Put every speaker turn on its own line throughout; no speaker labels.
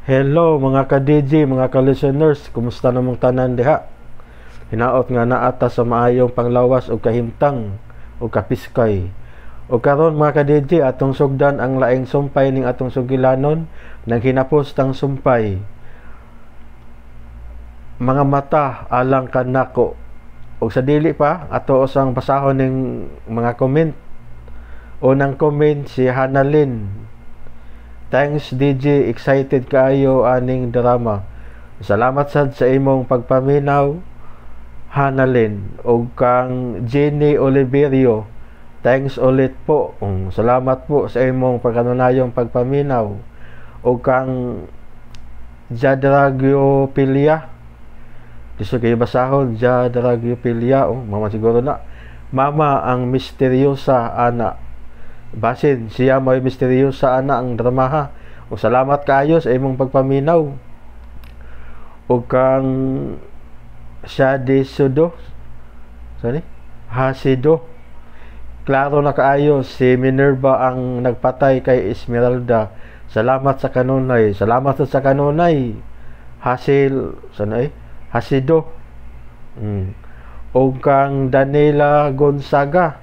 Hello mga ka-DJ, mga ka-listeners, kumusta namong tanan diha? Hinaot nga naata sa maayong panglawas o kahimtang o kapiskay. O karon mga ka-DJ, atong sugdan ang laing sumpay ning atong sugilanon nang hinapos tang sumpay. Mga mata alang kanako. Og sa dili pa, ato usang basahon ning mga comment. Unang comment si Hanalyn. Thanks DJ, excited kaayo aning drama. Salamat sad sa imong pagpaminaw, Hanalyn. Og kang Jenny Oliverio, thanks ulit po. Salamat po sa imong pagkanunayong pagpaminaw. Og kang Jadragio Pilia, gusto kayo basahon, Jadragio Pilia, oh, mama siguro na. Mama ang misteryosa ana. Basin, siya may misteryosa ana ang dramaha. O salamat kaayo sa imong pagpaminaw. O kang Shadi Sudo, sorry, Hasido. Klaro na kaayo si Minerva ang nagpatay kay Esmeralda. Salamat sa kanunay. Salamat sa kanunay. Hasil, sanay? Hasido. O kang Daniela Gonzaga.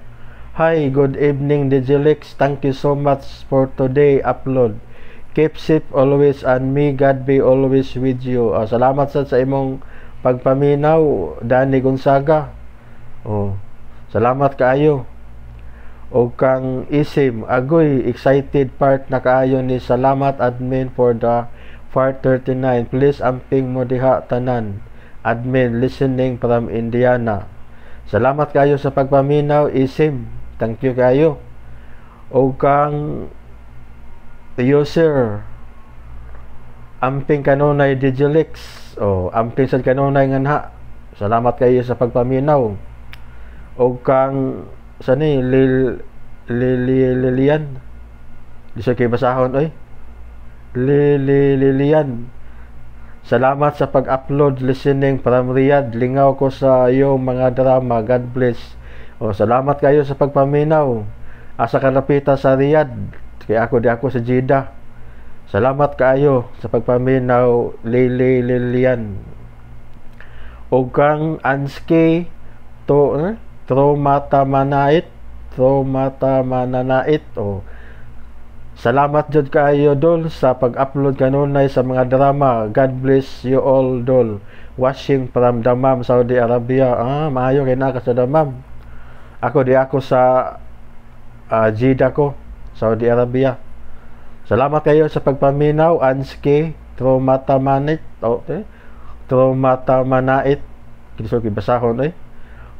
Hi, good evening DJLix. Thank you so much for today upload. Keep safe always and may God be always with you. Salamat sa imong pagpaminaw, Danny Gonzaga. Oh, salamat kaayo. O kang Isim, agoy, excited part na kaayo ni salamat admin for the part 39. Please amping mo diha tanan. Admin listening from Indiana. Salamat kayo sa pagpaminaw, Isim. Thank you kayo. O kang user, amping kanunay DJLix. O amping sad kanunay nganha. Salamat kayo sa pagpaminaw. O kang sani Lil Lili Lilian. Di sa kay basahon oy. Lili Lilian. Salamat sa pag-upload, listening from Riyadh. Lingaw ko sa iyong mga drama. God bless. O, salamat kayo sa pagpaminaw. Asa ka napita sa Riyadh? Kaya ako di ako sa Jeddah. Salamat kaayo sa pagpaminaw, Lili Lilian. O kang Anski to Tromatamanait, Tromatamananait. O, salamat jud kaayo dol sa pag-upload kanunay sa mga drama. God bless you all dol. Watching from Dammam, Saudi Arabia. Ah, maayo kay naka sa Dammam. Ako di ako sa Jeddah ko, Saudi Arabia. Salamat kayo sa pagpaminaw, Anski Tromatamanit. Oh, eh? Tromatamanait. Kinso gibasahon eh.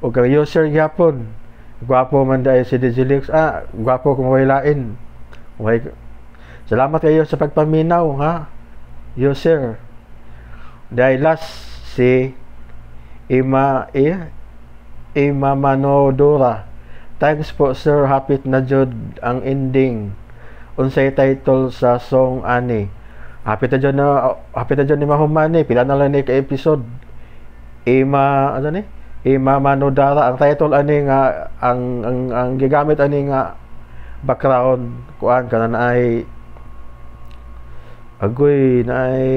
O kang user gyapon. Gwapo man dai si DJLix. Ah, gwapo kung way lain. Okay. Salamat kayo sa pagpaminaw, ha, user. Dahil last si Ima Ima Manodora. Thanks po sir, hapit na jud ang ending. Unsay title sa song ani? Hapit na jud na, hapit na jud ni mahumani, pila na lang ni ka episode. Ima ano ni? Ima Manodara ang title ani nga ang gigamit ani nga background kuan kana na ay agoy na ay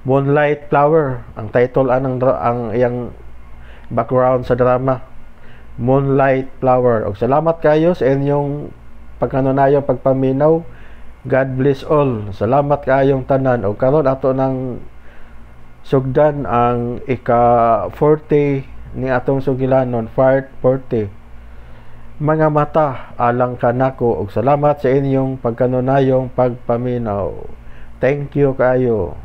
Moonlight Flower ang title anang ang iyang background sa drama, Moonlight Flower. Og salamat kayo sa inyong pagkanunayo, pagpaminaw. God bless all. Salamat kaayong tanan. Og karon ato nang sugdan ang ika 40 ni atong sugilanon, part 40. Mga mata alang kanako. Og salamat sa inyong pagkanunayong pagpaminaw. Thank you kayo.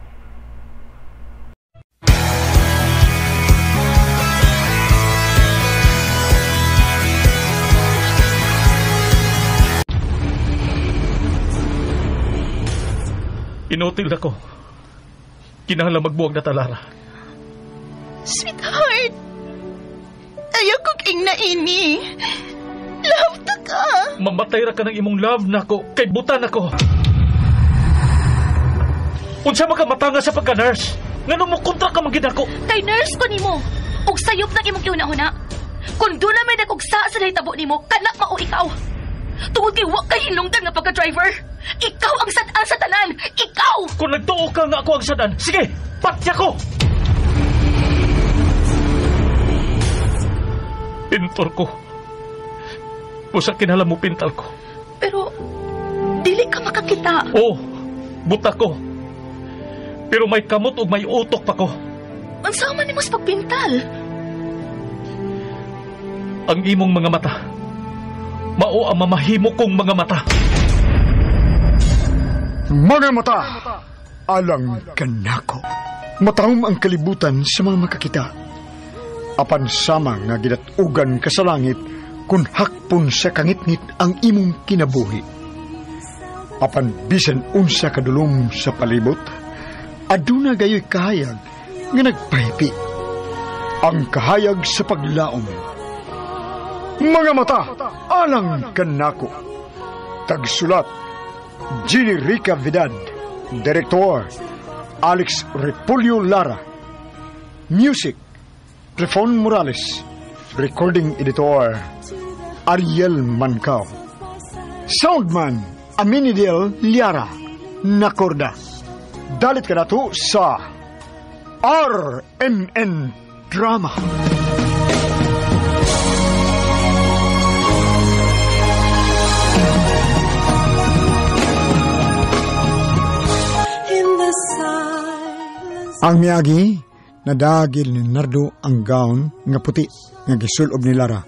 Inutil ako. Kinahanglan magbuwag na talara.
Sweetheart, ayaw kong ingna ini. Love ta ka.
Mamatay ra ka ng imong love nako kay butan ako. Unsa man ka matanga sa pagka-nurse? Ngano mo kontra ka man gid ako?
Kay nurse ko nimo. Ug sayop nang imong gihuna-huna. Kung doon na may nagugsa sa nahitabo nimo, kanak mao ikaw. Tungod kay wa kay hinungdan nga pagka-driver. Ikaw ang sad-an sa tanan. Ikaw
Kung nagtuo ka nga ako ang sadan, sige, patya ko! Pintor ko. Usa kinahanglan mo pintal ko.
Pero, dili ka makakita.
Oo, buta ko. Pero may kamot ug may utok pa ko.
Unsa man nimo sa pagpintal?
Ang imong mga mata, mao ang mamahimo kong mga mata.
Mga mata, alang kanako. Matahom ang kalibutan sa mga makakita. Apan sama nga gidatugan ka sa langit kung hakpon sa kangitngit ang imong kinabuhi. Apan bisan unsa kadulom sa palibot, aduna gayoy kahayag nga nagpahipi. Ang kahayag sa paglaom. Mga mata, alang kanako. Tagsulat, Ginny Rica Vidad. Director, Alex Repolyo Lara. Music, Clifon Morales. Recording editor, Ariel Mancao. Soundman, Aminidel Liara. Nakorda. Dalit ka na to sa RMN Drama. Ang miyagi, nadagil ni Nardo ang gown nga puti nga gisulob ni Lara.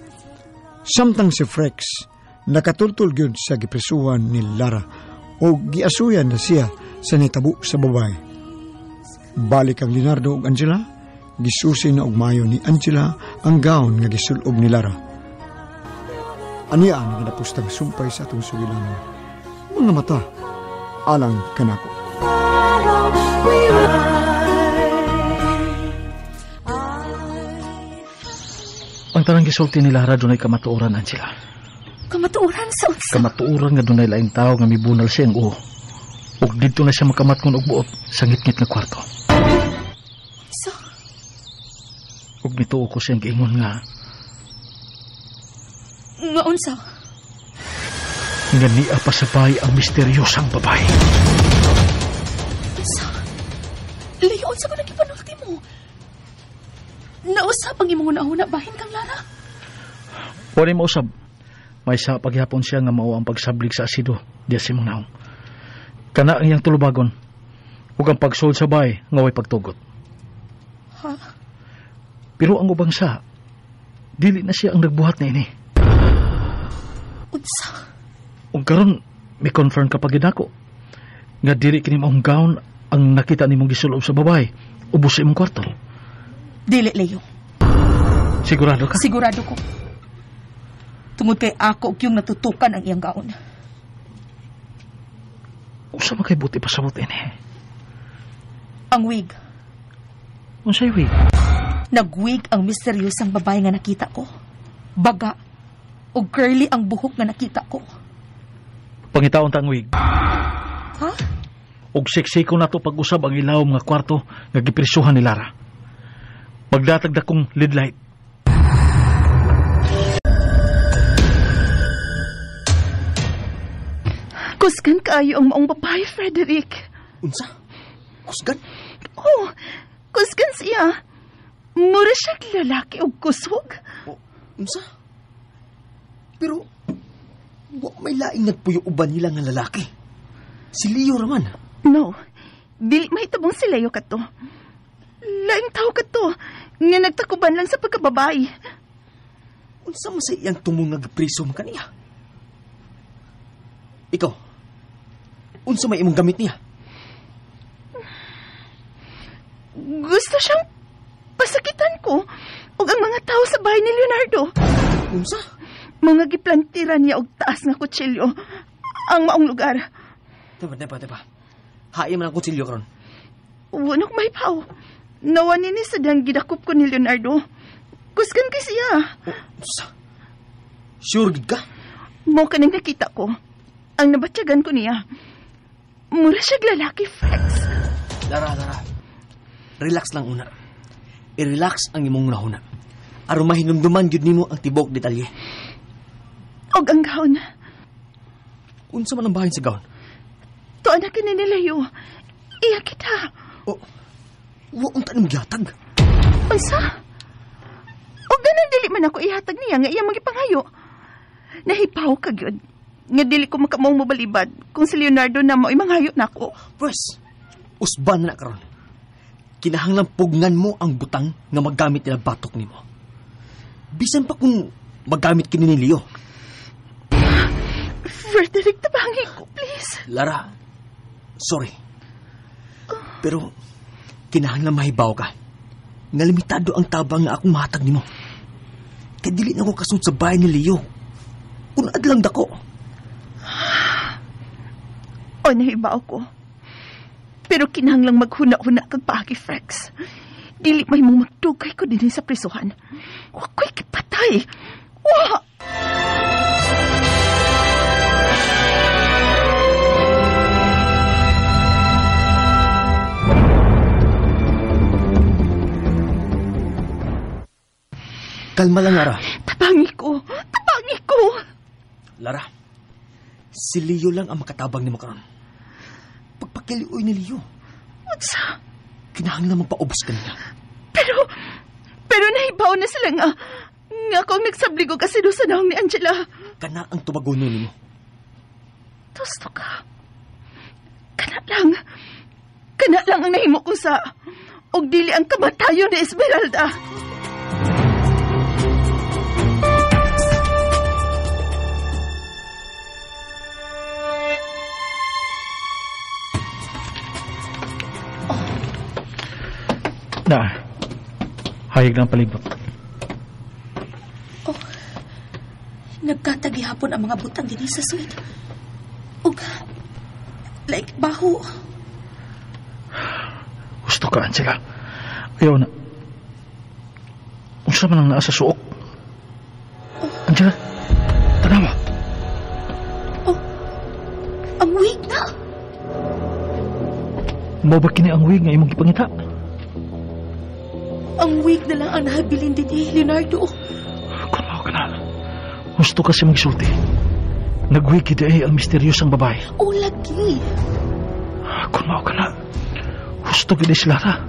Samtang si Frex nakatultul gyud sa gipresuhan ni Lara o giasuyan na siya sa nitabo sa babae. Balik ang Leonardo ug Angela, gisusi na og mayo ni Angela ang gown nga gisulob ni Lara. Aniya ang ginapustang sumpay sa atong sugilan. Mga mata, alang kanako.
Ang tanang gisulti ni Lara dunay kamatuoran, Angela.
Kamatuoran sa unsa?
Kamatuoran nga dunay laing tawo nga mibunal siyang uho. Ug didto na siya makamatngon og buot sa ngitngit nga kwarto.
Unsa?
Ug mituo ko siyang giingon nga
nga unsa?
Nga niya pasabay ang misteryosang babae.
Unsa? Leo, unsa ko nagipanulti mo? Nausap ang imong una-una bahin kang Lara?
Wala mausab. May sa paghapon siya nga mao ang pagsablig sa asido diya sa imong naong. Kana ang iyang tulubagon ug ang pagsulod sa bahay nga way pagtugot.
Ha?
Pero ang ubang sa, dili na siya ang nagbuhat na ini.
Unsa?
Ug karon may confirm ka pag ako nga dili kini maong gown ang nakita nimong gisulob sa babae ubos sa imong kwarto.
Dili, Leo.
Sigurado ka?
Sigurado ko. Tungod kay ako og yung natutukan ang iyang gaon.
Usa man kay buti pasabot ini.
Ang wig.
Unsay wig?
Nagwig ang misteryosang babae nga nakita ko. Baga og curly ang buhok nga nakita ko.
Pangitaon ta ang wig.
Ha?
Og siksiko na to pag-usab ang ilawom nga kwarto nga gipresuhan ni Lara. Magdatag dakong lead light.
Kusgan kaayo ang maong babae, Frederick.
Unsa? Kusgan?
Oh, kusgan siya. Mura siya lalaki og kusog.
Oh, unsa? Pero, wa may laing nagpuyo uban nila nga lalaki. Si Leo raman.
No, dili mahitabong si Leo kato. Laing tao kato, nga nagtakuban lang sa pagkababae.
Unsa man sa iyang tumong nagpriso man kaniya? Ikaw, unsa may imong gamit niya?
Gusto siyang pasakitan ko ug ang mga tao sa bahay ni Leonardo.
Unsa?
Mga giplantira niya og taas nga kutsilyo ang maong lugar.
Teba, teba, teba. Hain man ang kutsilyo karon.
Wanok may paw. Nawa nini sa diyang gidakop ko ni Leonardo. Kusgan kay siya.
Unsa? Sure gid ka?
Mo kaning nakita ko. Ang nabatyagan ko niya. Mura siya lalaki, Frex.
Lara, Lara. Relax lang una. I-relax ang imong nahuna. Aron mahinumduman gyud nimo ang tibok detalye.
Og ang gown.
Unsa man ang bahin sa gown?
Tuan na kini ni Leo. Iya kita.
Oh, wa unta nimo gihatag.
Unsa? O ganang dili man ako ihatag niya nga iya magipangayo. Nahipaw ka gyud. Nga dili ko makamong mobalibad kung si Leonardo na mo'y manghayo nako.
Pwes, usban na karon. Kinahanglan pugnan mo ang butang nga magamit nila batok nimo. Bisan pa kung magamit kini ni Leo.
Frederick, tabangi ko, please.
Lara, sorry. Pero kinahanglan mahibaw ka. Nga limitado ang tabang nga akong mahatag nimo. Kay dili na ko kasud sa bahay ni Leo. Kun adlang dako.
O, nahibaw ko. Pero kinahanglang maghuna-huna kag paagi, Frex. Dili may mong magdugay ko din sa prisuhan. Wa ko'y kipatay. Wa!
Kalma lang, Lara.
Tabangi ko. Tabangi ko.
Lara, si Leo lang ang makatabang nimo karon. Pagpakilioy ni Leo.
Unsa?
Kinahanglan magpaubos ka niya.
Pero nahibaw na sila nga ako ang nagsablig og asido sa naong ni Angela.
Kana ang tubagonon nimo.
Tusto ka. Kana lang. Kana lang ang nahimo ko sa og dili ang kamatayon ni Esmeralda.
Na, hayag lang palibot.
Oh, nagkatagihapon ang mga butang dinhi sa suite. Ug, like, baho.
Gusto ka, Angela. Ayaw na. Unsa man ang naa sa suok? Oh. Angela, tanawa.
Oh, ang wig na.
Mao ba kini ang wig nga imong gipangita?
Ang wig na lang ang nahabilin din eh, Leonardo.
Kung mao ka na, gusto kasi magsulti. Nagwig gid ay ang misteryosang babae.
O lagi.
Kung mao ka na, gusto gid si Lara.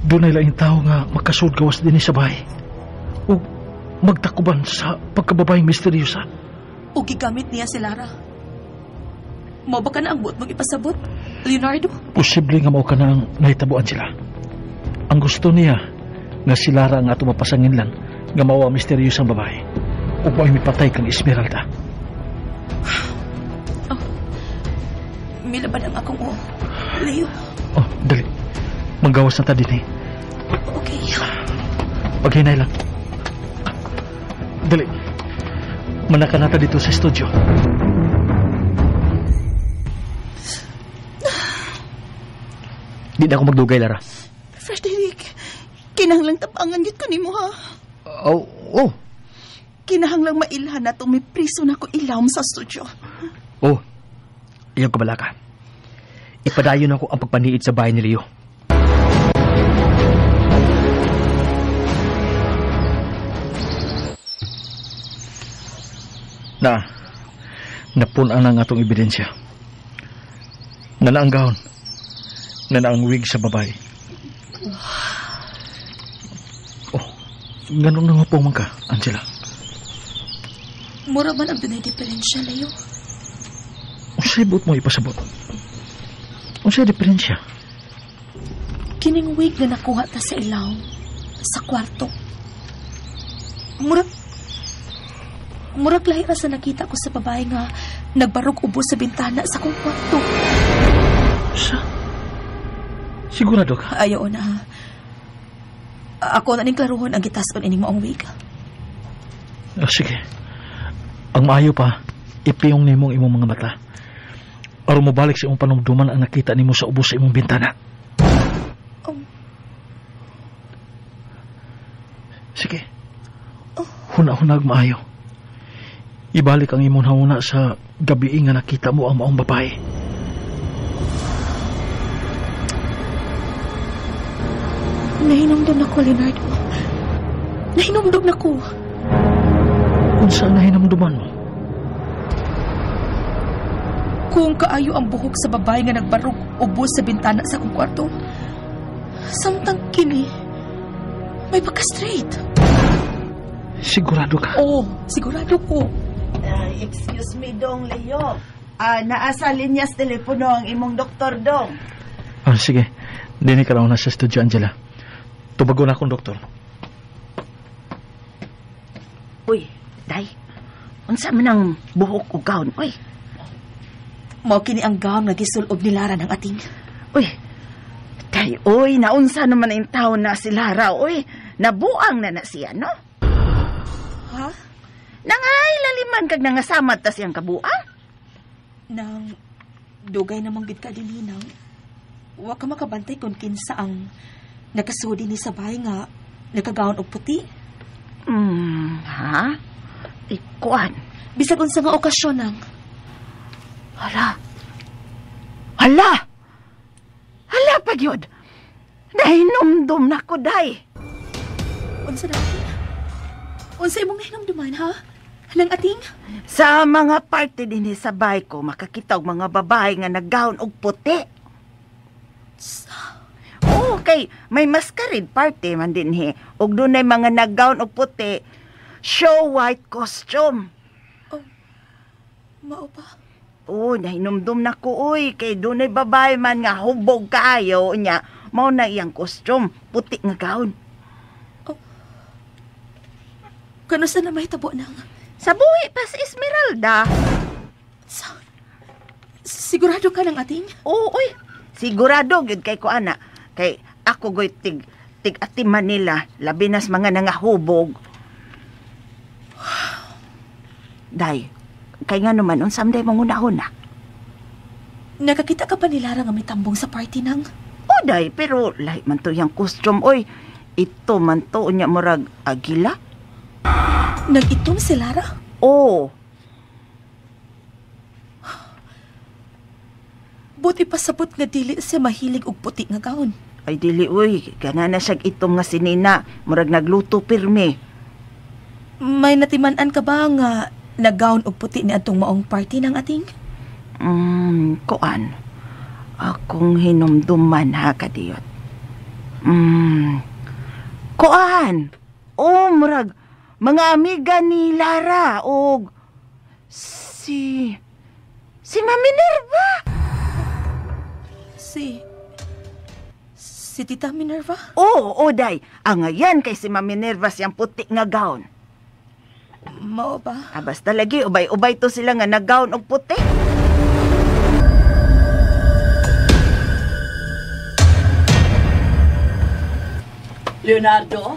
Dunay laing tao nga makasud gawas dinhi sa bahay. O magtakuban sa pagkababaeng misteryosa.
O gigamit niya si Lara. Mao ba ka na ang buot mong ipasabot, Leonardo?
Posible nga mao ka na ang nahitabuan sila. Ang gusto niya nga si Lara ang ato mapasangin lang nga mao ang misteryosang babae ug mao'y mipatay kang Esmeralda.
Oh, milaban ang akong oo, Leo.
Oh, dali. Manggawas na ta dinhi.
Okay.
Paghinay lang. Dali. Manaka na ta dito sa studio.
Di na ako magdugay, Lara.
Frederick, kinahanglang tabangan gid ko nimo ha.
Oh, oh.
Kinahanglang mailhan na itong may priso na ko ilawom sa studio.
Oh, ayaw ka balaka. Ipadayon ako ang pagpaniid sa bahay ni Leo.
Na, napun-an ang atong ebidensya. Nana ang gahon. Nana ang wig sa babae. Oh, ganun na nga po man ka, Angela.
Mura man ang dunay diferensya, Leo.
Unsay buot mo ipasabot? Unsay diferensya?
Kining wig na nakuha ta sa ilaw, sa kwarto. Murag lahi ra sa nakita ko sa babae nga nagbarog ubo sa bintana sa akong kwarto.
Sa? Sigurado ka?
Ayaw na. Ako na ning klaruhon ang gitason ining maong wig.
Oh, sige. Ang maayo pa, ipiyong nimong imong mga mata. Aron mobalik sa imong panumduman ang nakita nimo sa ubos sa imong bintana.
Oh.
Sige. Huna-hunag maayo. Ibalik ang imong huna sa gabi nga nakita mo ang maong babae.
Nahinumdum na ko, Leonardo. Nahinumdum na ko.
Unsa ang nahinumduman mo?
Bugkong kaayo ang buhok sa babae nga nagbarog ubos sa bintana sa akong kwarto. Samtang kini, may pagka-straight.
Sigurado ka?
Oo, sigurado ko.
Excuse me, Dong Leo. Naa sa linyas telepono ang imong doktor, Dong.
Sige. Dini ka lang na sa studio, Angela. Tubago na akong doktor.
Uy, Day. Unsa man ang buhok o gown? Uy.
Mao kini ang gown nga gisulob ni Lara ng ating.
Uy. Day, uy, naunsa naman ang taon na si Lara, uy. Nabuang na na siya, no?
Ha?
Nangay laliman kag nangasamad ta siyang kabuang.
Nang dugay namang gid ka dinhi nang. Wa ka makabantay kung kinsa ang nakasudi ni sa bahay nga nakagaon og puti.
Ha? Ikuan.
Bisag unsa nga okasyon nang.
Hala. Hala. Hala pagyud. Nahinumdum na ko, day.
Unsa na? Unsa imong nahinumduman, ha? Nang ating?
Sa mga party dinhi sa bahay ko, makakita og mga babae nga naggaon og puti. Oo, kay may masquerade party man dinhi. Og dunay mga naggaon og puti, show white costume.
Oh, mao pa?
Oo, nahinumdum na ko, uy. Kay dunay babae man nga hubog kaayo niya. Mao na iyang costume, puti nga gown.
Oh. Kano sa na mahitabo nang?
Sa buhi pa si Esmeralda.
Sigurado ka ng ating?
Oo, uy. Sigurado gyud kay ko ana. Kay ako goy tig ati Manila, labi nas mga nangahubog. Day, kay nga naman unsam day mong una-una.
Nakakita ka pa ni Lara nga may tambong sa party nang?
O day, pero lahi man to yang costume oy. Ito man to unya murag agila.
Nag-itom si Lara?
Oo.
Buti pasabot nga dili siya mahilig og puti nga gown.
Ay dili uy, gana na siyag itom nga si Nina, murag nagluto pirmi.
May natiman-an ka ba nga nag-gown og puti ni adtong maong party ng ating?
Kuan. Akong hinumduman ha kadiyot. Kuan. Oh, murag mga amiga ni Lara og si Ma Minerva.
Si Tita Minerva?
Oo, day. Ang ngayan kay si Ma Minerva siyang puti nga gown.
Mao ba?
Basta lagi, ubay-ubay to sila nga nag-gown og puti.
Leonardo,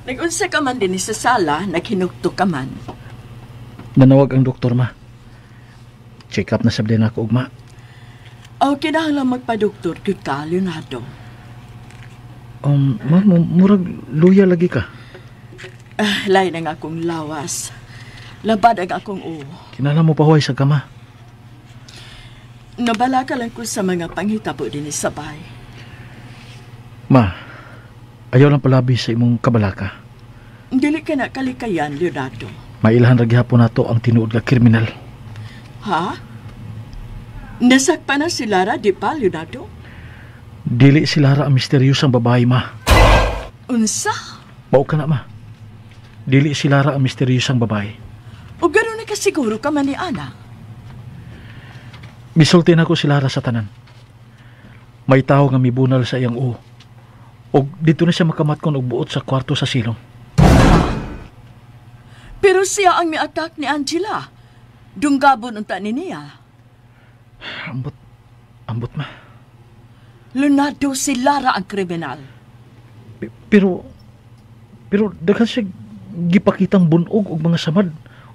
nag-unsa ka man din sa sala, naghinugto ka man.
Nanawag ang doktor, ma. Check up na sab din ako, ugma.
O, kinahanglan magpa-doktor gyud ka, Leonardo.
Ma, murag luya lagi ka.
Lain ang akong lawas. Labad ang akong uwo.
Kinahanglan mo pahuway sa kama.
Nabala ka lang ko sa mga panghitabo din sa bahay.
Ma, ayaw lang palabi sa imong kabalaka.
Dili ka na kalikayan, Leonardo.
Mailahan ra gihapon nato ang tinuod nga kriminal.
Ha? Nasakpa na si Lara, di pa, Leonardo?
Dili si Lara ang misteryosang babae, ma.
Unsa?
Mao ka na, ma. Dili si Lara ang misteryosang babae.
O gano'n na kasiguro ka man ni Ana?
Misulti na ko si Lara sa tanan. May tao nga mibunal sa iyang uo. Og dito na siya makamatkon og buot sa kwarto sa silong.
Pero siya ang mi-attack ni Angela. Dunggabon unta ni niya.
Ambot, ma.
Leonardo, si Lara ang kriminal.
Pero daghan siya gipakitang bunog og mga samad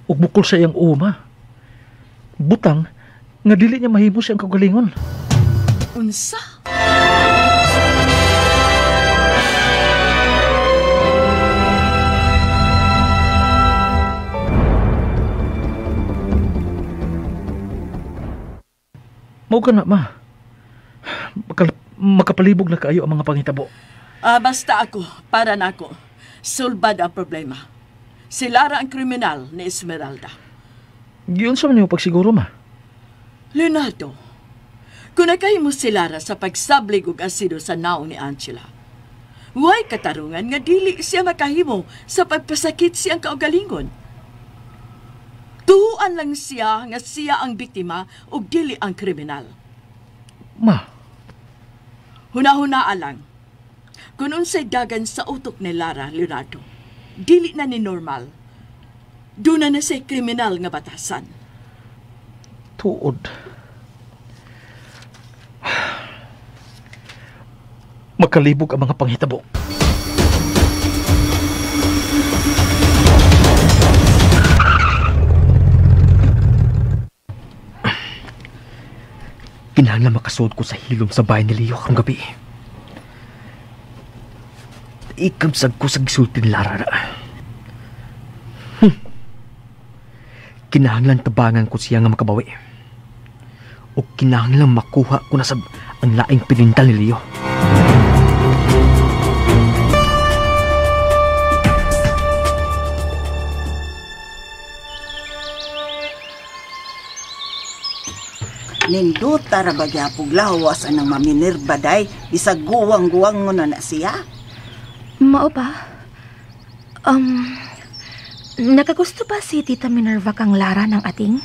og bukol sa iyang uo, ma. Butang nga dili niya mahimo siyang kaugalingon.
Unsa?
Mao ka na, ma. Makapalibog na kaayo ang mga pangitabo.
Basta ako, para na ako. Sulbad ang problema. Si Lara ang kriminal ni Esmeralda.
Giyon sa man yung pagsiguro, ma.
Leonardo, kung nakahimo si Lara sa pagsablig og asido sa naong ni Angela, way katarungan nga dili siya makahimo sa pagpasakit siyang kaugalingon. Tuhuan lang siya nga siya ang biktima ug dili ang kriminal.
Ma.
Hunahunaa lang. Kung unsay dagan sa utok ni Lara, Leonardo, dili na ni normal. Doon na na siya'y kriminal nga batasan.
Tuod. Magkalibog ang mga panghitabo.
Kinahanglan makasuod ko sa hilom sa bahay ni Leo karong gabi. Ikamsag ko sa gisulti ni Lara na. Kinahanglan tabangan ko siya nga makabawi. O kinahanglan makuha ko na sab ang laing pinintal ni Leo.
Nindota ra ba gyapog lawas anang Minerva day, bisag guwang-guwang mo na na siya?
Mao ba? Nakagusto ba si Tita Minerva kang Lara ng ating?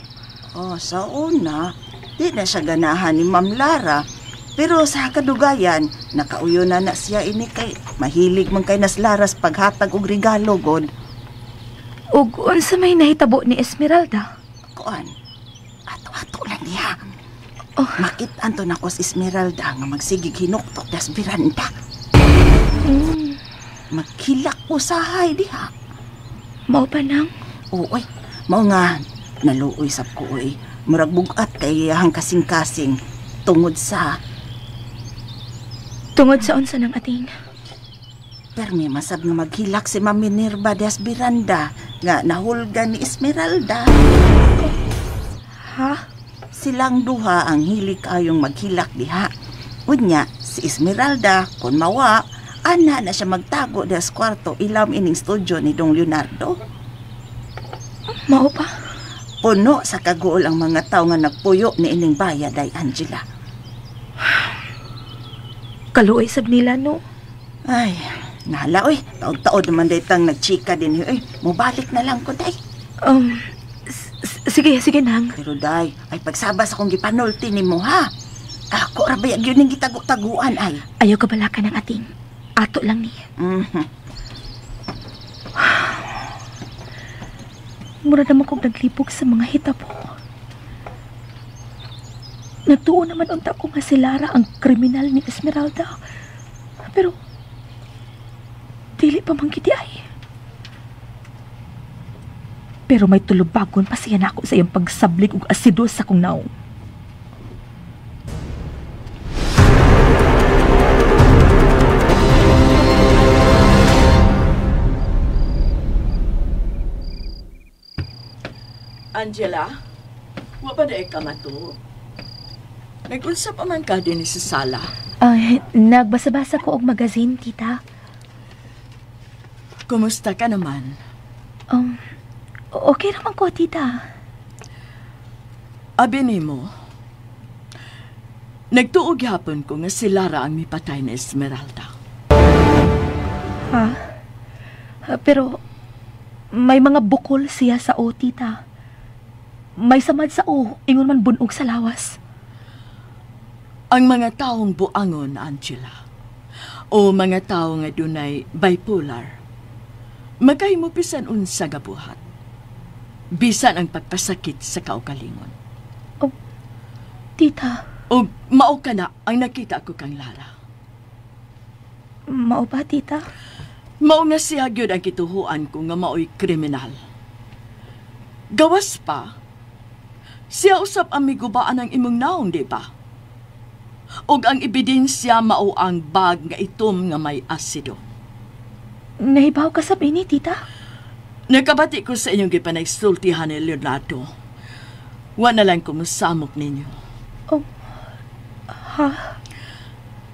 Oh, sa una, di na siya ganahan ni Ma'am Lara. Pero sa kadugayan, nakauyo na na siya ini kay mahilig man kay nas Laras paghatag og regalo god.
Ug unsa may nahitabo ni Esmeralda?
Kuan, ato-ato lang niya. Oh. Makit-an to nako si Esmeralda nga magsigig hinuktok das biranda. Magkilak usahay diha.
Mao pa nang?
Oo, mao nga naluoy sab ko oy. Murag bugat kay iyahang kasing-kasing tungod sa
unsa nang ating?
Permi masab nga maghilak si Ma'am Minerva das biranda nga nahulgan ni Esmeralda.
Ha?
Silang duha ang hilig kayong maghilak diha. Unya, si Esmeralda, kung mawa, ana na siya magtago diha sa kwarto ilam ining studio ni Dong Leonardo.
Mao pa?
Puno sa kaguol ang mga tao nga nagpuyo ni ining bayad ay Angela.
Kaluoy sab nila, no?
Ay, nahala, oy. Taod-taod naman daytang nagchika din, oy. Mubalik na lang ko, day.
Sige, nang.
Pero, day, ay pagsabas akong gipanulti ni mo, ha? Ako, rabayag yun ang gitago-taguan, ay.
Ayaw ka bala ka ng ating. Ato lang niya.
Mm-hmm.
Mura naman kong naglibog sa mga hitabo. Nagtuo naman unta ko nga si Lara ang kriminal ni Esmeralda. Pero, dili pa man kiti ay. Pero may tulubagon pa siya nako sa iyang pagsablig og asido sa kong naong.
Angela, wa pa dahil ka matuog. Nag-unsa pa man ka din sa sala?
Nagbasa-basa ko og magazine, tita.
Kumusta ka naman?
Okay naman ko, tita.
Abi nimo, nagtuog hapon ko nga si Lara ang mipatay ni Esmeralda.
Ha? Pero may mga bukol siya sa o, tita. May samad sa o, ingon man bunog sa lawas.
Ang mga taong buangon, Angela, o mga tao nga dunay bipolar, magkahimo bisan unsa gabuhat. Bisan ang pagpasakit sa kaugalingon.
Oh, tita.
O mao ka na ang nakita ko kang Lara.
Mao ba, tita?
Mao nga siya gyud ang kituhuan ko nga mao'y kriminal. Gawas pa, siya usap ang migubaan ang imong naong, di ba? Og ang ebidensya mao ang bag nga itom nga may asido.
Nahibaw ka sa bini, tita?
Nakabati ko sa inyong gipanagsultihan ni Leonardo. Wa na lang kumusamok ninyo.
Oh, ha?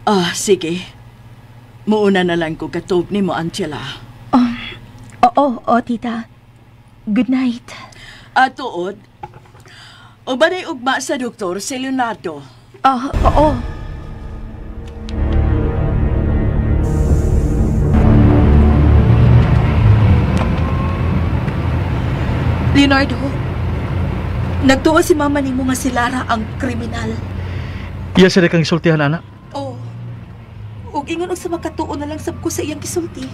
Ah, sige. Muuna na lang ko katuog ni mo, Angela.
Oo, tita. Good night.
Atuod, O ba na'y ugma sa doktor si Leonardo?
Oo.
Leonardo, nagtuo si mama nimo nga si Lara ang kriminal.
Iya sila kang isultihan, anak.
Oo. Ug ingon og sa makatuo na lang sab ko sa iyang gisulti.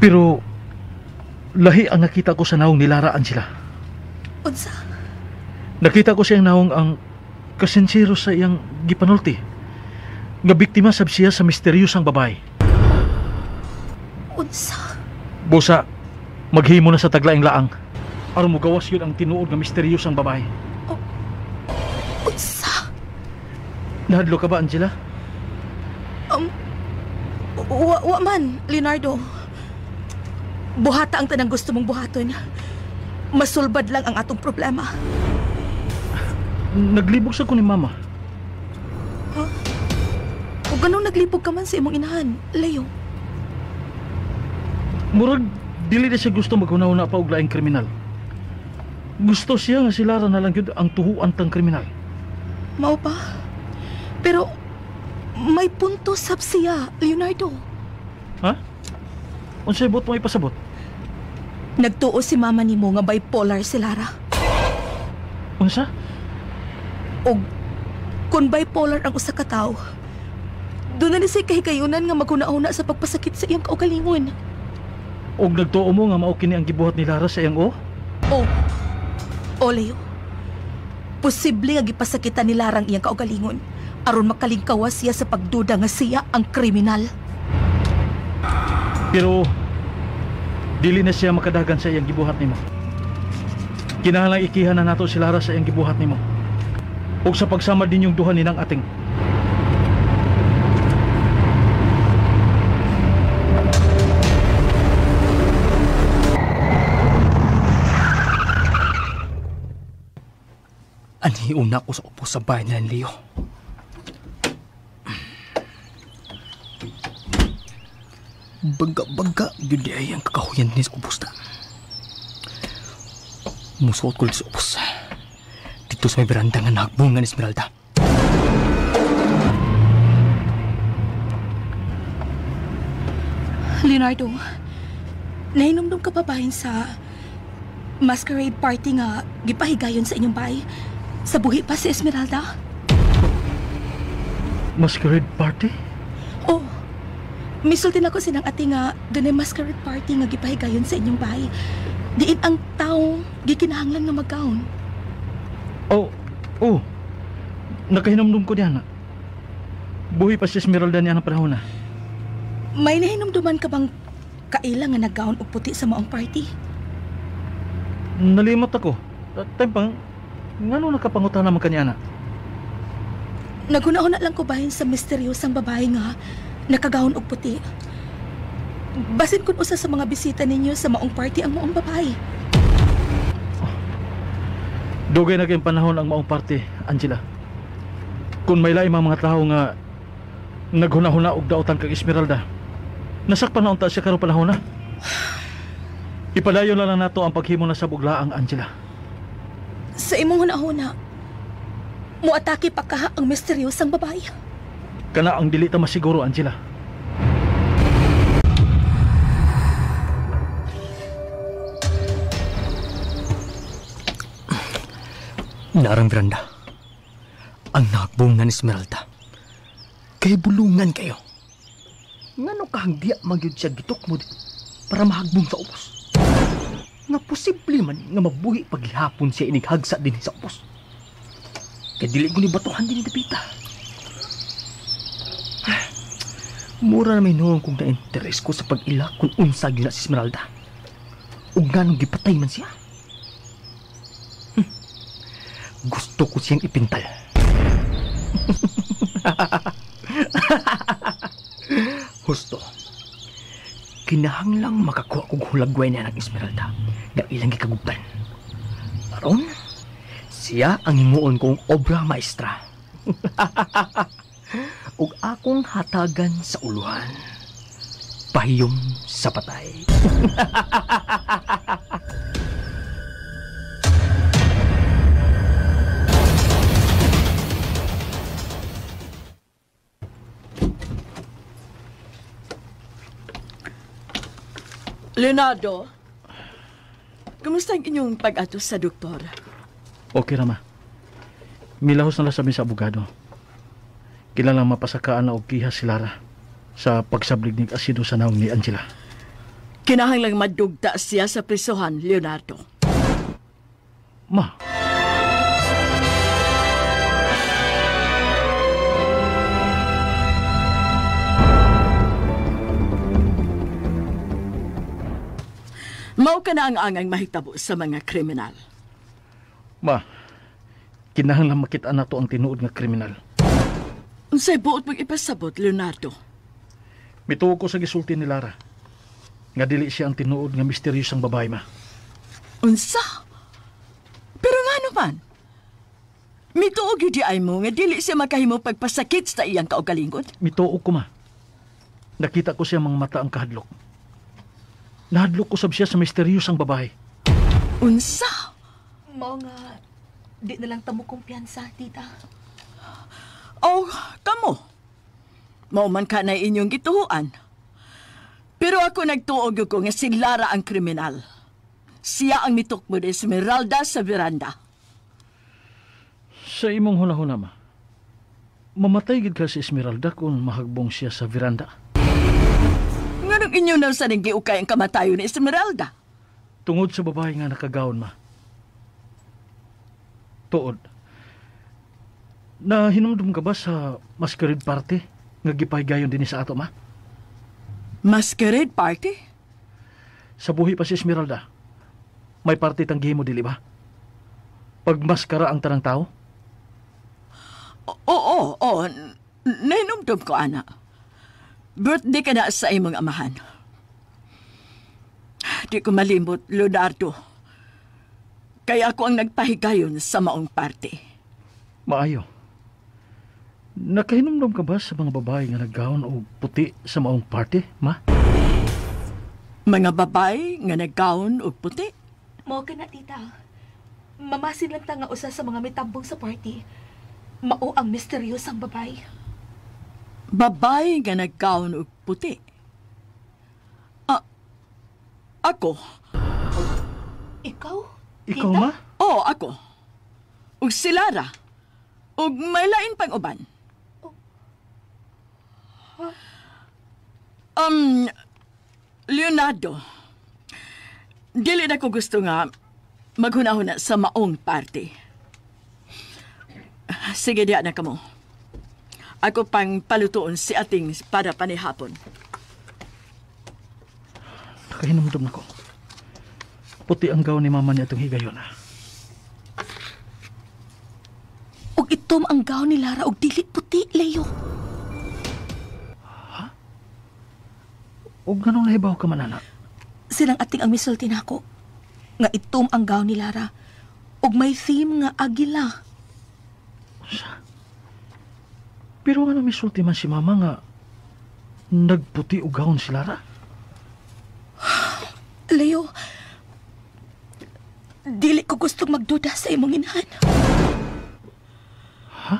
Pero lahi ang nakita ko sa naong ni Lara, Angela.
Unsa?
Nakita ko siyang naong ang kasinsero sa iyang gipanulti. Nga biktima sab siya sa misteryosang babae.
Unsa?
Busa, maghimo na sa taglaing laang. Aron mogawas yun ang tinuod nga misteryosang babae.
Oh, unsa?
Nahadlo ka ba, Angela?
Wa man, Leonardo. Buhata ang tanang gusto mong buhaton. Masulbad lang ang atong problema.
Naglibog sa ko ni Mama.
Ha? O ganong naglibog ka man sa imong inahan, Leo?
Murag, dili na siya gusto maghuna-huna pa og laing kriminal. Gusto siya nga si Lara na lang yun ang tuhuan tang kriminal.
Mao pa? Pero may punto sab siya, Leonardo.
Ha? Unsay buot mo ipasabot?
Nagtuo si mama nimo nga bipolar si Lara.
Unsa?
Og kung bipolar ang usa ka tawo, doon na ni siya kahigayunan nga maghuna-huna sa pagpasakit sa iyang kaugalingon.
Og nagtuo mo nga mao kini ang gibuhat ni Lara sa iyang o?
O. O, Leo. Posible nga gipasakitan ni Lara ang iyang kaugalingon aron makalingkawas siya sa pagduda nga siya ang kriminal.
Pero dili na siya makadagan sa iyang gibuhat nimo. Kinahanglan ikihan na nato si Lara sa iyang gibuhat nimo. Ug sa pagsama din yung duha ninang ating.
Anhi una ko sa upo sa bahay nila, Leo. Baga-baga, yun di ay ang kakahuyan din sa ubos na. Musuot ko sa ubos. Dito sa may veranda nga nagbunga ni Esmeralda.
Leonardo, nahinomdom ka pa bahin sa masquerade party nga gipahigayon sa inyong bahay? Sa buhi pa si Esmeralda?
Masquerade party?
Oh, misultin ako sinang ate nga doon ay masquerade party nga gipahigayon sa inyong bahay. Diin ang taong gikinahanglan nga magkaon.
Oh, oh. Nakahinumdum ko niya na. Buhi pa si Esmeralda niya ng panahon na.
May nahinumduman ka bang kaila nga naggaon og puti sa maong party?
Nalimot ako. Time pang, ngano nakapangutan naman kanya na?
Naghuna-huna lang ko bahin sa misteryosang babae nga nakagaon og puti. Basin kun usa sa mga bisita ninyo sa maong party ang maong babae.
Oh. Dugay na kayong panahon ang maong party, Angela. Kung may laing mga tao nga naghuna-huna og daotan kag Esmeralda, nasakpan na unta siya karong panahon na. Ipadayon na lang nato ang paghimo na sa buglaang, Angela.
Sa imong hunahuna, muatake pa ka ang misteryosang babae.
Kana ang dili ta masiguro, Angela.
Narang veranda, ang nagbungan ni Esmeralda. Kay bulungan kayo. Ngano kahang diya magyud siya gitukmod para mahagbong sa ubos. Nga posible man nga mabuhi paghapon siya inighagsa din sa ubos. Kay dili ko ni batuhan din ni Dapita. Mura na may noong kong na-interes ko sa pag-ila kung unsa gyud na si Esmeralda. Ug nganong gipatay man siya. Gusto ko siyang ipintal. Husto. Kinahanglang makakuha kog hulagway niya ng Esmeralda nga ilang gikagubtan. Aron, siya ang himuon kong obra maestra. Ug akong hatagan sa uluhan. Pahiyom sa patay.
Leonardo, kumusta ang inyong pag-atos sa doktor?
Okay ra, ma. Milahos na lang sa sa abogado. Kilalang mapasakaan na og kiha si Lara sa pagsablig ni asido sa naong ni Angela.
Kinahanglang madugta siya sa prisuhan, Leonardo.
Ma.
Mao ka na ang angang mahitabo sa mga kriminal.
Ma, kinahanglan makita nato ang tinuod nga kriminal.
Unsay buot mong ipasabot, Leonardo?
Mituo ko sa gisulti ni Lara nga dili siya ang tinuod nga misteryosang babae, ma.
Unsa? Pero ngano man? Mituo gyud di ay mo nga dili siya makahimo pagpasakit sa iyang kaugalingon?
Mituo ko, ma. Nakita ko siya mga mata ang kahadlok. Nahadlok ko sab siya sa misteryosang babae.
Unsa?
Mao nga, di na lang tamo kumpiyansa, tita.
Oh, kamo. Mao man ka na inyong gituhuan. Pero ako nagtuog ko nga si Lara ang kriminal. Siya ang mitukmo ni Esmeralda sa veranda.
Sa imong huna-huna, ma, mamatay gid ka si Esmeralda kung mahagbong siya sa veranda.
Nganong inyo na sa giukay ang kamatayon ni Esmeralda?
Tungod sa babae nga nakagaon, ma. Tuod. Na hinumdum ka ba sa masquerade party nga gipahigayon dinhi sa ato, ma?
Masquerade party?
Sa buhi pa si Esmeralda, may party tang gihimo dili ba? Pagmaskara ang tanang tao?
Oo, oo. Nahinumdum ko, ana. Birthday ka na sa imong amahan. Di ko malimot, Leonardo. Kaya ako ang nagpahigayon sa maong party.
Maayo. Nakahinumdum ka ba sa mga babae nga naggaon o puti sa maong party, ma?
Mga babae nga naggaon o puti?
Mao ka na, tita. Mamasin lang ta nga usa sa mga mitambong sa party. Mao ang misteryosang babae.
Babae nga naggaon og puti. Ako.
Ikaw?
Ikaw, ma?
Oo, ako. Ug si Lara. Ug may lain pang uban. Oh. Huh? Leonardo, dili na ko gusto nga maghunahuna sa maong party. Sige, diya na kamo. Ako pang palutoon si ating para panihapon.
Nakahinumdum na ko. Puti ang gaw ni mama niya itong higayon.
Og itom ang gaw ni Lara og dili puti, Leo.
Ha? Og ganong nahibaw ka man, anak?
Silang ating ang misulti nako. Nga itom ang gaw ni Lara. Og may theme nga agila.
Unsa? Pero ano misulti man si mama nga nagputi og gawon si Lara?
Leo, dili ko gustong magduda sa imong inahan.
Ha?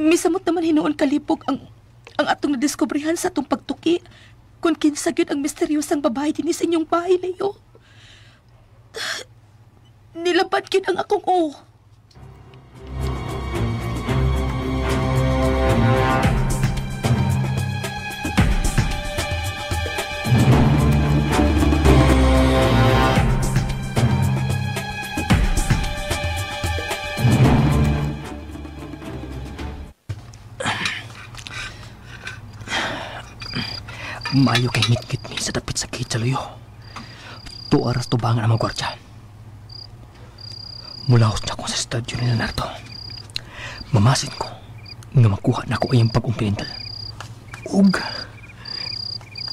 Misamot naman hinuon kalipog ang atong nadiskubrihan sa atong pagtuki kung kinsa gyud ang misteryosang babae dinhi sa inyong bahay, Leo. Nilabad gyud ang akong o.
Maayo kay ngit-ngit mi sa dapit sa gate sa luyo. Tuaras tubangan ang mga gwardya. Mulahos na ko sa stadyo ni Leonardo. Mamasin ko nga makuha na ko iyang pag-umpiental. Ug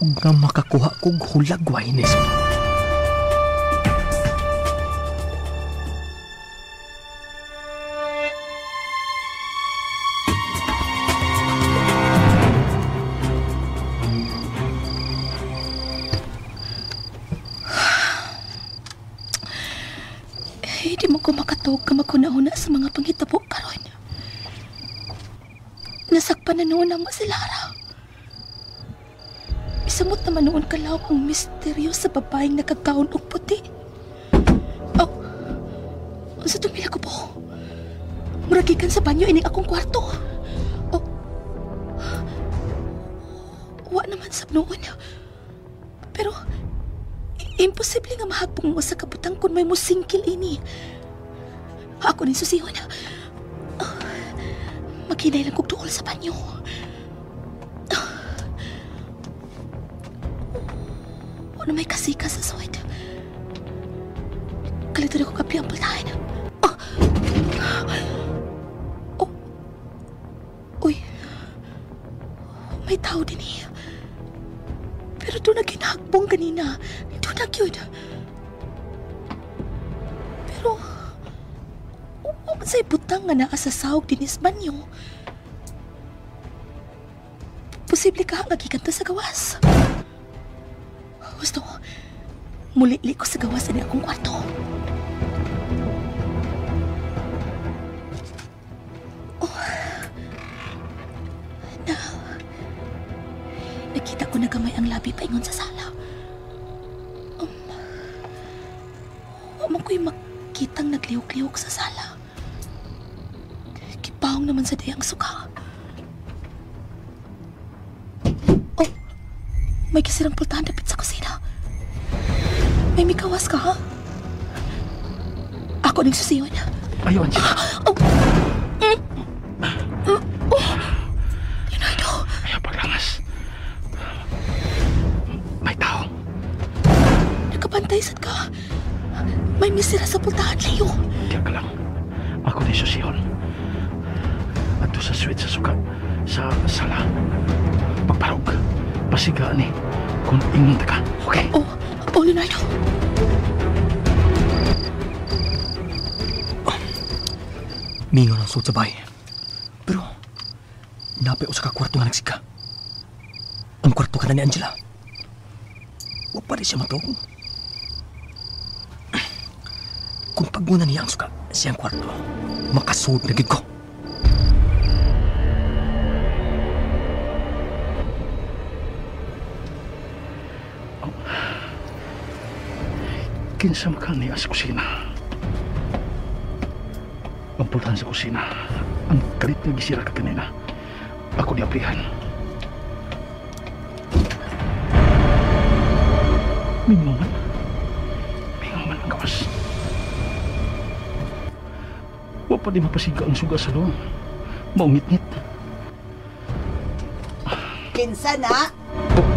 nga makakuha kog hulagway ni sa
Ko maghuna-huna sa mga panghitabo karon. Nasakpan na noon mo si Lara. Samot naman noon kalawak ang misteryo sa babaeng nakagaon og puti. Oh, sa tumila ko po. Muragikan sa banyo ining akong kwarto. Oh, wa naman sab noon. Pero imposible nga mahagbong mo sa kabutang kung may musingkil ini. Ako ning susihon. Oh, maghinay lang kog duol sa banyo. Wala may kasika sa suwed. Kalito na ko kapi ang pultahan. Oh. Oh. Uy. May tao din eh. Pero doon na ginahagbong kanina. Doon na yun. Pero sa'y butang nga naasasawag din is banyo. Posible ka nga gikanto sa gawas. Gusto, muli-li ko sa gawas ani akong kwarto. Oh. Na, nakita ko na gamay ang labi paingon sa sala. Wa man ko'y makitang naglihok-lihok sa sala. Kipahong naman sa dayang suka. Oh, may kisirang pultahan dapit sa kusina. May mikawas ka, ha? Ako ning susiyon.
Ayaw, Angela.
Oh. Oh. Leonardo.
Ayaw paglangas. May tao.
Nakabantay sad ka. May misira sa pultahan, Leo.
Diyan ka lang. Ako ning susiyon. Adto sa suite sa suka. Sa sala. Pagparog. Pasigaan eh. Kung ingon ta ka. Okay?
Oh, oh, Leonardo.
Mingaw ng suot sa bahay. Pero, napay usa ka kwarto nga nagsika. Ang kwarto ka na ni Angela. Wa pa rin siya matog. Kung pagmuna niya ang suka siyang kwarto, makasuod na gid ko.
Kinsa man niya sa kusina. Ang pultahan sa kusina. Ang kalit nga gisira ka kanina. Ako ni aplihan. Mingaw man. Mingaw man ang gawas. Wa pa di mapasiga ang suga sa loob. Maungit-ngit.
Kinsa na?
Oh,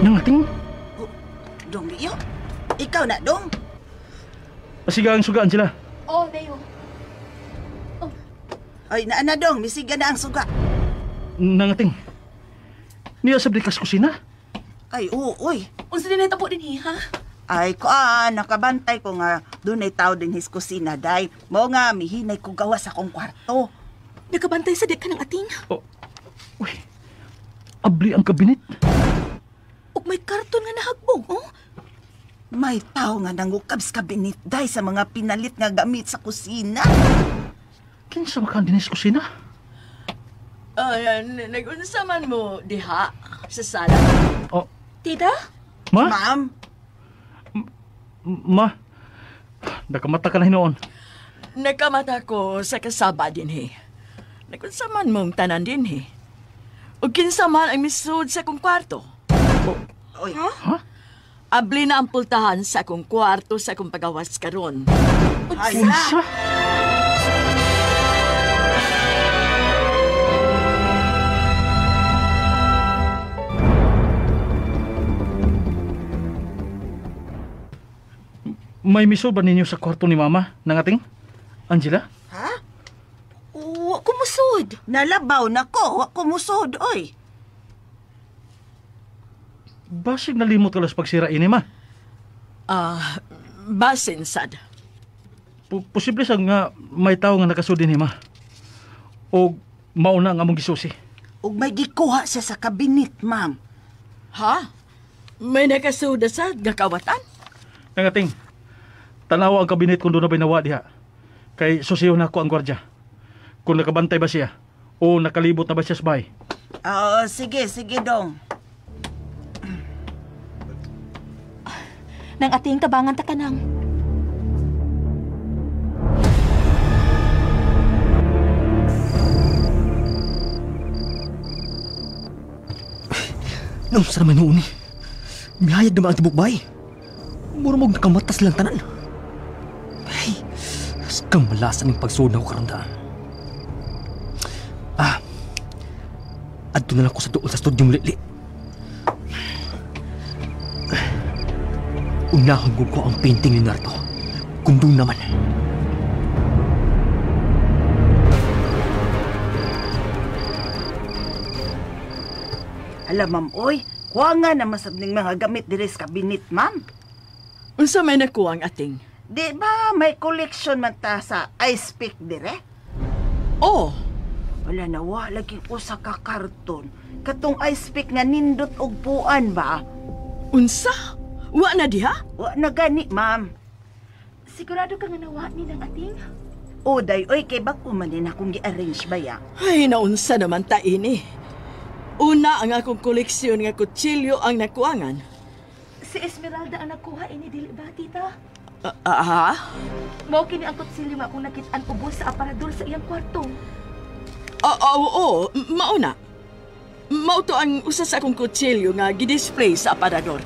nangating?
Oh, Dong Leo? Ikaw na, Dong?
Pasiga ang suga, Angela.
Oh, Leo. Oh.
Ay, naa na, Dong. Misiga na ang suga.
Nangating. Niya sa blikas kusina?
Ay, oo, oy.
Unsa din natabo din, ha?
Ay, kuan, nakabantay ko nga dunay tao din his kusina, day. Mao nga, mihinay ko gawas akong kwarto.
Nakabantay sa di ka ng ating?
Oh, uy, abli ang kabinet.
Ug may karton nga nahagbong, oh?
May tao nga nangukab sa kabinet, day, sa mga pinalit nga gamit sa kusina.
Kinsa man din sa kusina?
Ay, nag-unsa man mo diha sa sala.
Oh.
Tita?
Ma?
Ma'am?
Ma, nakamata ka na hinoon.
Nakamata ko sa kasaba din, he. Nagunsa man mong tanan din, he. O kinsa man ang misud sa akong kwarto.
Oh.
Oy.
Ha?
Abli na ang pultahan sa akong kwarto sa akong pagawas karon.
Unsa?
May miso ba ninyo sa kwarto ni Mama ng ating Angela?
Ha?
Wa ko musod.
Nalabaw na ko. Wa ko musod, oy.
Basig nalimot ka las pagsira ini, ma.
Basin sad.
Posible sa nga may tao nga nakasud dinhi, ma. O mauna nga among gisusi.
Og may gikuha siya sa kabinet, ma'am.
Ha? May nakasuda sad nga kawatan?
Nangating, tanawa ang kabinet kung doon na ba'y nawa diha. Kay susiyon na ako ang gwardya. Kung nakabantay ba siya o nakalibot na ba siya sa bahay.
Oo, sige, sige, Dong.
Nang ating tabangan ta kanang.
Nung sa naman noon eh. Mihayag naman ang tibok bay. Mura mong nakamatas lang tanan. Ay, kang malasan ng pagsuod na ko karandaan. Ah, adto na lang ko sa doon sa studyong litli. Unahon ko ang painting ni Nardo. Kung doon naman.
Ala, ma'am, oy. Kuha nga na masabning mga gamit diri sa kabinet, ma'am.
Unsa may nakuha ang ating?
Di ba may collection man ta sa ice pick dire?
Oh.
Wala na, wa lagi usa ka karton. Katong ice pick nga nindot og puan ba?
Unsa? Wa na diha?
Wa na gani, ma'am.
Sigurado ka nga nawa ni ng ating?
O, day, oy, kay bag-o man din akong gi-arrange ba ya?
Ay, naunsa naman ta ini. Una ang akong koleksyon nga kutsilyo ang nakuangan.
Si Esmeralda ang nakuha ini dili ba, tita?
Ha?
Mao kini ang kutsilyo nga akong nakit-an ubos sa aparador sa iyang kwarto.
Oo, mao na. Mao to ang usa sa akong kutsilyo nga gidisplay sa aparador.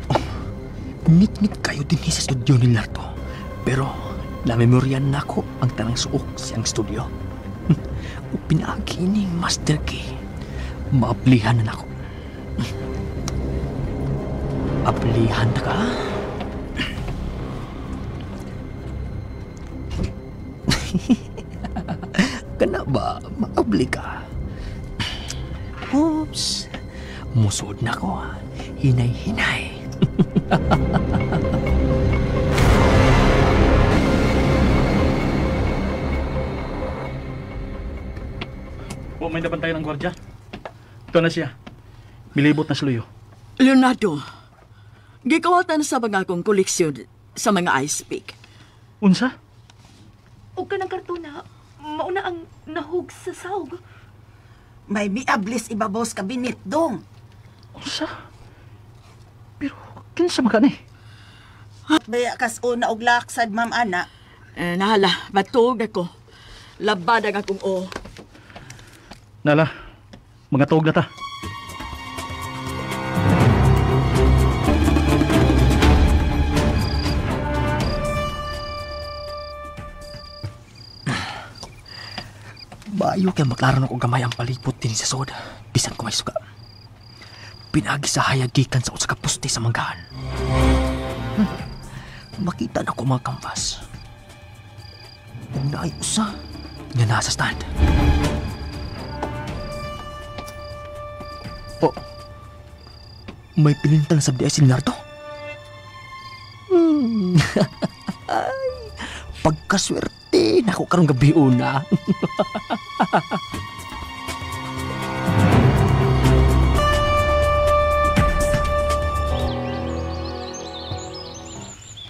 Oh, ngit-ngit kayo din sa studio ni Nardo. Pero namemoryan na ko ang tanang suok siyang studio. O pinaagi ning master key. Maablihan na nako. Ablihan na ka? Kana ba? Maabli ka? Oops! Musod na ko. Hinay-hinay.
Wa may nabantayan ang gwardiya. Ito na siya. Milibot na si Luyo.
Leonardo, gikawatan sa mga akong koleksyon sa mga ice pick.
Unsa?
Og kanang kartona, mauna ang nahug sa sawg.
May miablis ibabaw sa kabinet dong.
Unsa? Pero kinsa man ka ni?
Baya kas una og laksad, ma'am ana.
Eh, nahala, batog ako. Labad ang akong o.
Nala, mga tuog na ta.
Bayo kay maklaro na ko gamay ang palibot din sa sod. Bisan ko may suga. Pinagi sa hayag gikan sa usa ka poste sa manggahan. Makita na ko mga canvas. Ug naay usa nga nasa stand. Oh, may pinintal sa BDI si Leonardo. Ay, pagkaswerte na ako karong gabi una.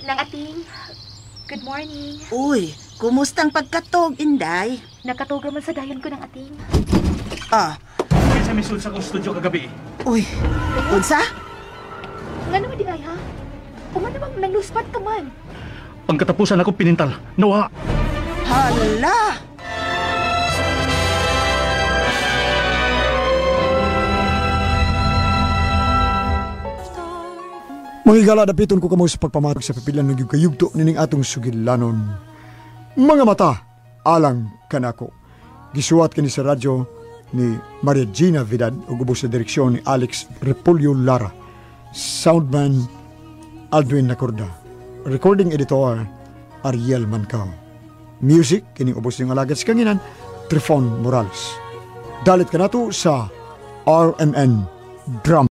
Nang ating, good morning.
Uy, kumustang pagkatog, Inday?
Nakatog man sa dayon ko ng ating.
Ah.
Sa misud sa kong studio kagabi.
Uy, unsa?
Nga naman di ay, ha? O nga namang nangluspat ka man.
Ang katapusan akong pinintal. Nawa!
Hala!
Mga higala, dapiton ko kamo sa pagpamatag sa papilan ng kayugto nining atong sugilanon. Mga mata, alang kanako. Gisuwat kini sa radyo ni Maria Gina Vidad ug ubos sa direksyon ni Alex Repolyo Lara. Soundman Aldwin Nacorda. Recording editor Ariel Mancao. Music kining ubos ning alagad sa kanginan Trifon Morales. Dalit kanato sa RMN Drama.